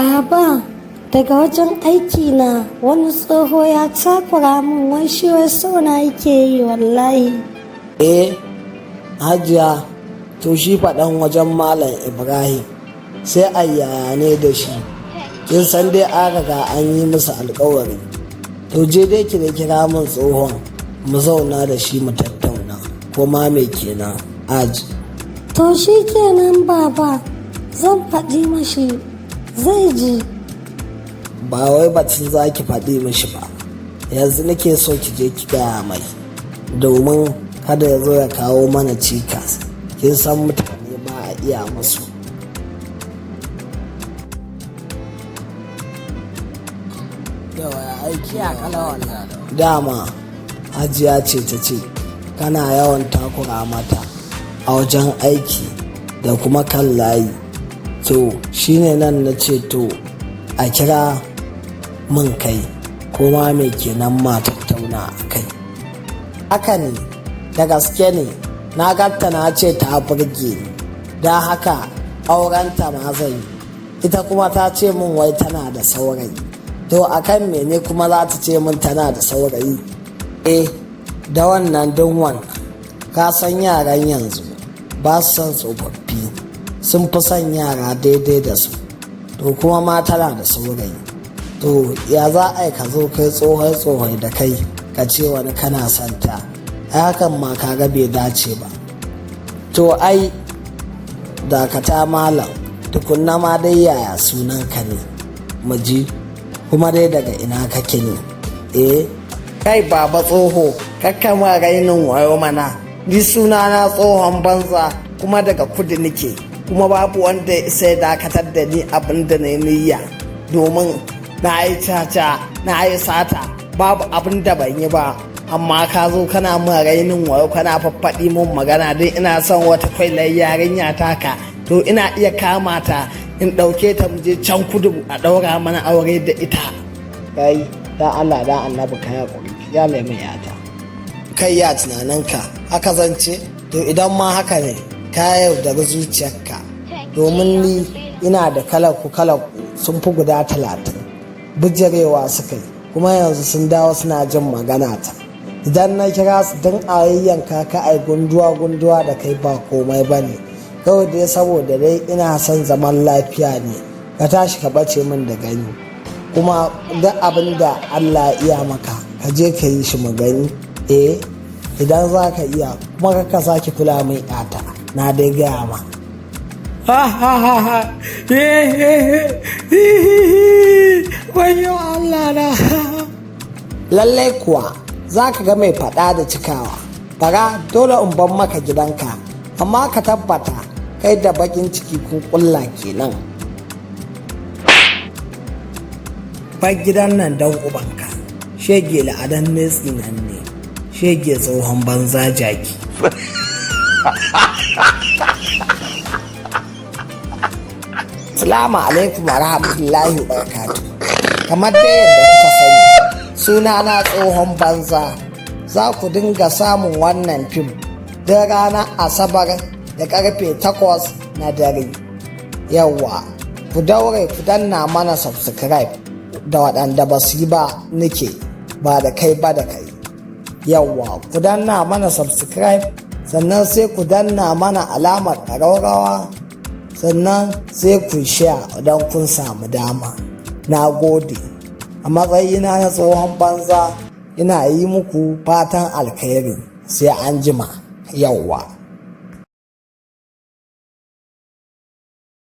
Baba, daga wajen aiki na wani tsoho ya takura min, wai shi wai sona yake yi wallahi. Eh, Hajiya, to shi faɗan wajen Malam Ibrahim sai a yaya ne da shi? Kin san dai an riga an yi musu alkawari. To je dai ki da kira min tsohon, mu zauna da shi mu tattauna ko ma me kenan aji. To shi kenan baba, zan faɗi mashi zai ji. Ba wai batun za ki faɗi mishi ba, yanzu nake so ki je ki gaya mai, domin kada ya zo ya kawo mana cikas. Kin san mutane ba a iya musu. Dama Hajiya ce ta ce kana yawan takura mata a wajen aiki da kuma kan layi. To shine nan na ce to a kira min kai ko ma me kenan ma tattauna a kai. Haka ne, da gaske ne, na gatta na ce ta burge ni, don haka aurenta ma zan yi. Ita kuma ta ce min wai tana da saurayi. To akan mene kuma za ta ce min tana da saurayi? Eh, da wannan duk wannan. Ka san yaran yanzu ba su son tsofaffi, sun fi son yara daidai da su. To kuma ma tana da saurayi, to ya za a yi ka zo kai tsohon tsohon da kai ka ce wani kana son ta? Ai hakan ma kaga bai dace ba. To ai dakata malam, tukunna ma dai yaya sunan ka ne mu ji, kuma dai daga ina kake ne? Eh, kai baba tsoho, kakkama rainin wayo mana. Ni sunana Tsohon Banza, kuma daga kudu nake, kuma babu wanda ya isa ya dakatar da ni abin da na niyya, domin na yi caca, na yi sata, babu abin da ban yi ba. Amma ka zo kana min rainin wayo, kana faffaɗi mun magana don ina son wata kwailar yarinya taka. To ina iya kama ta in ɗauke ta mu je can kudu a ɗaura mana aure da ita. Kai, da Allah da Annabi ka haƙuri, ya mai yata. Kai, ya tunaninka haka zance? To idan ma haka ne, ka yaudari zuciyarka, domin ni ina da kalar ku, kalar ku sun fi guda 30. Bijirewa suka yi, kuma yanzu sun dawo suna jin magana ta. Idan na kira su don a yayyanka ka, ai gunduwa gunduwa da kai, ba komai ba ne. Kawai dai saboda dai ina son zaman lafiya ne. Ka tashi ka bace min da gani, kuma duk abin da Allah ya iya maka, ka je ka yi shi mu gani. Eh, idan za ka iya kuma ka sake kula min yata, na dai gaya ma. Ha ha ha ha. Wayo Allah na. Lallai kuwa za ka ga mai faɗa da cikawa. Bara dole in ban maka gidanka, amma ka tabbata kai da bakin ciki kun kulla kenan. Bar gidan nan don ubanka, shege la'adan ne, tsinan ne, shege tsohon banza jaki. Salamu alaikum wa rahmatullahi wa barakatuh. Kamar dai yadda kuka sani, suna na Tsohon Banza. Za ku dinga samun wannan fim don ranar Asabar da karfe 8 na dare. Yawwa, ku daure ku danna mana subscribe da waɗanda ba su yi ba nike, ba da kai ba da kai. Yawwa, ku danna mana subscribe, sannan sai ku danna mana alamar ƙararrawa, sannan sai ku share idan kun samu dama. Na gode. A matsayina na Tsohon Banza, ina yi muku fatan alkhairi. Sai an jima. Yawwa.